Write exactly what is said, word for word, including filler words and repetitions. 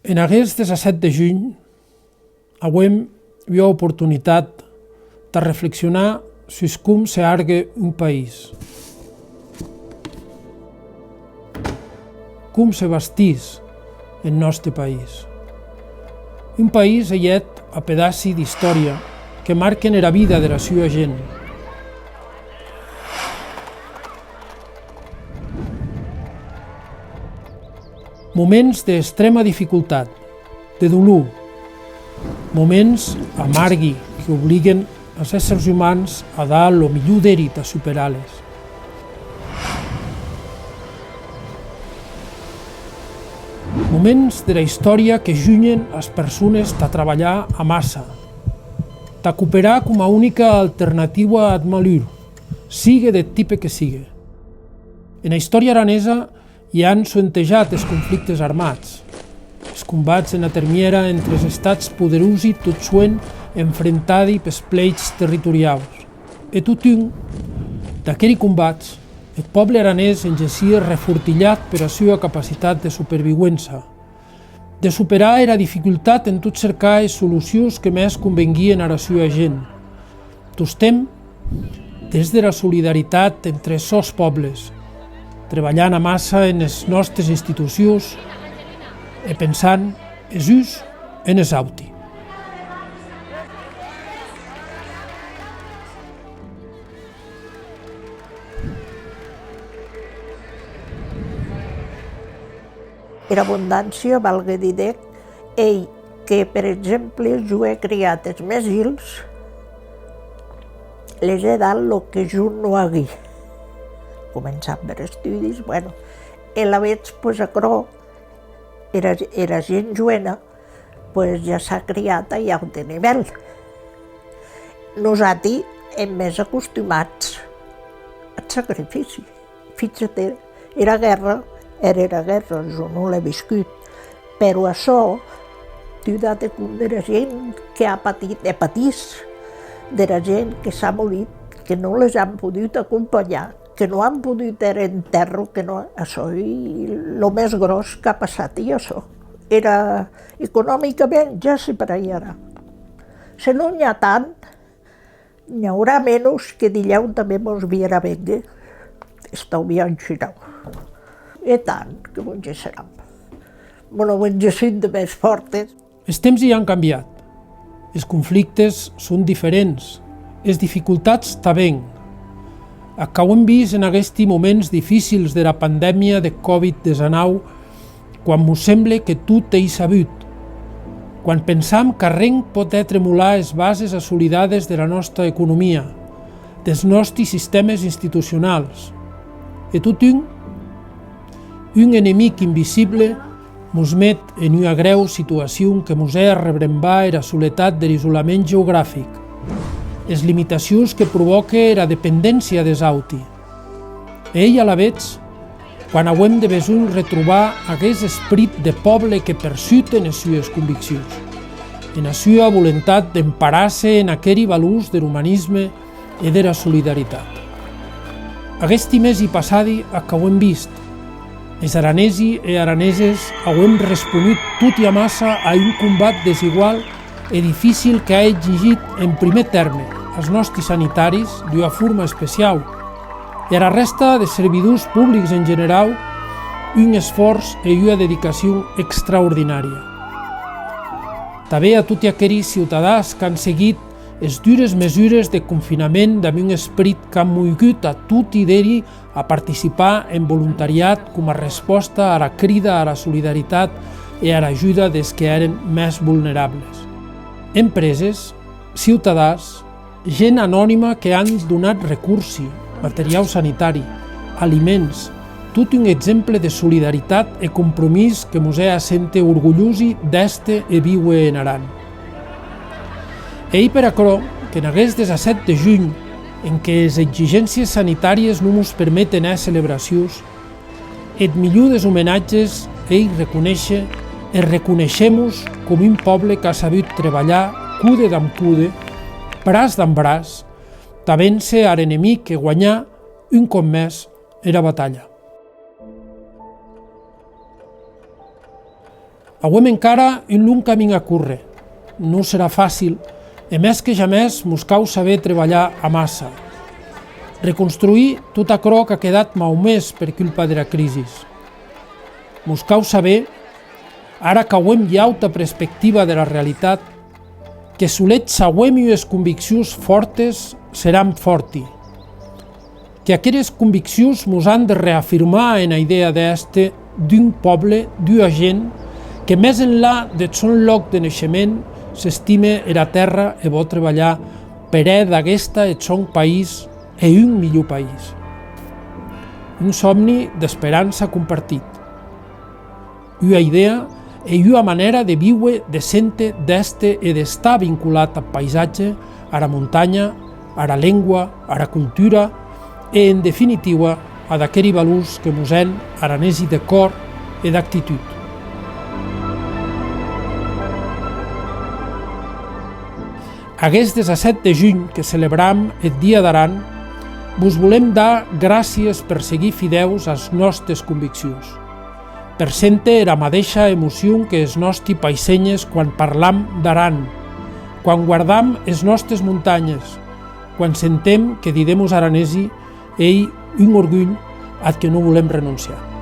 En aguest dètz-e-sèt de junh, auem ua oportunitat tà reflexionar sus com se argue un país. Com se bastís en nòste país. Un país ei hèt a pedaci d'istòria que marquen era vida dera sua gent. Moments d'extrèma dificultat, de dolor. Moments amargui qu'obliguen as èssers umans a dar lo milhor d'eri tà superar-les. Moments dera istòria que junhen as persones tà trabalhar amassa, tà cooperar coma unica alternatiua ath malur, sigue deth tipe que sigue. Ena istòria aranesa i an soentejat es conflictes armats, es combats ena termièra entre es estats poderosi tot soent enfrentadi pes pleits territoriaus. E totun, d'aqueri combats, eth pòble aranés en gessie refortilhat pera sua capacitat de superviuença, de superar era dificultat en tot cercar es solucions que mès convenguien ara sua gent. Tostemp, des dera solidaritat entre es sòns pòbles, trebalhant amassa enes nòstes institucions e pensant es uns enes auti. Era abondància, valgue díder, ei que, per exemple, jo è criat es mèns hilhs, les è dat lo que jo non aguí. Començant per estudis, bueno, e lavetz, pues, aquerò, era, era gent joena, pues, ja s'a criat a un aute nivèl. Nosati èm mès acostumats ath sacrifici. Ficha-te, era guèrra, èra era guèrra, jo non l'è viscut, però açò, tu date compde dera gent que a patit e patís, dera gent que s'a molit, que non les an podut acompanhar, que non an podut hèr entèrro, que non, açò ei lo mès gròs qu'a passat, ei açò. Era, economicament, ja se parelharà. Se non n'i a tant, n'i aurà menos que dilhèu tanben mos vierà vénguer, estau bien shinau. E tant que mos gesseram. Mos non mos gessum de mès fòrtes. Es temps i an cambiat. Es conflictes son diferents. Es dificultats tanben. Ac auem vist en aguesti moments dificils dera pandèmia de Covid dètz-e-nau, quan mos semble que tot ei sabut, quan pensam qu'arren pòt hèr tremolar es bases assolidades dera nòsta economia, des nòsti sistèmes institucionals. E totun, un enemic invisible mos met en ua grèu situacion que mos hè arrebrembar era soletat der isolament geografic, es limitacions que provòque era dependéncia des auti. E ei alavetz quan auem de besonh retrobar aguest esprit de pòble que persut enes sues conviccions, ena sua volentat d'emparar-se en aqueri valors der umanisme e dera solidaritat. Aguesti mesi passadi ac auem vist. Es aranesi e araneses auem responut toti amassa a un combat desigual e dificil qu'a exigit, en prumèr tèrme, as nòsti sanitaris, d'ua forma especiau, e ara rèsta de servidors publics en generau, un esfòrç e ua dedicacion extraordinària. Tanben a toti aqueri ciutadans qu'an seguit es dures mesures de confinament damb un esprit qu'an mogut a toti d'eri a participar en volontariat coma respòsta ara crida ara solidaritat e ara ajuda des que èren mès vulnerables. Empreses, ciutadans, gent anonima que an donat recorsi, materiau sanitari, aliments, tot un exemple de solidaritat e compromís que mos hè a sénter orgulhosi d'èster e víuer en Aran. E ei per aquerò qu'en aguest dètz-e-sèt de junh, en qué es exigéncies sanitàries non mos permeten hèr celebracions, eth milhor des omenatges ei reconéisher e reconéisher-mos com un pòble qu'a sabut trebalhar code damb code, braç damb braç, tà véncer ar enemic e guanhar, un còp mès, era batalha. Auem encara un long camin a córrer. Non serà facil, e mès que jamès mos cau saber trebalhar amassa. Reconstruir tot aquerò qu'a quedat maumés per culpa dera crisi. Mos cau saber, ara qu'auem ua auta perspectiva dera realitat, que solet s'auem ues conviccions fòrtes seram fòrti. Que aqueres conviccions mos an de reafirmar ena idèa d'èster d'un pòble, d'ua gent, que mès enlà deth sòn lòc de neishement s'estime era tèrra e vò trebalhar per hèr d'aguesta eth sòn país e un milhor país. Un sòmni d'esperança compartit. Ua idèa e ua manèra de víuer, de sénter, d'èster e d'estar vinculat ath paisatge, ara montanha, ara lengua, ara cultura e, en definitiua, ad aqueri valors que mos hèn aranesi de còr e d'actitud. Aguest dètz-e-sèt de junh que celebram eth Dia d'Aran, vos volem dar gràcies per seguir fidèus as nòstes conviccions, per sénter era madeisha emocion que es nòsti paissenhes quan parlam d'Aran, quan guardam es nòstes montanhes, quan sentem que díder-mos aranesi ei un orgulh ath que non volem renonciar.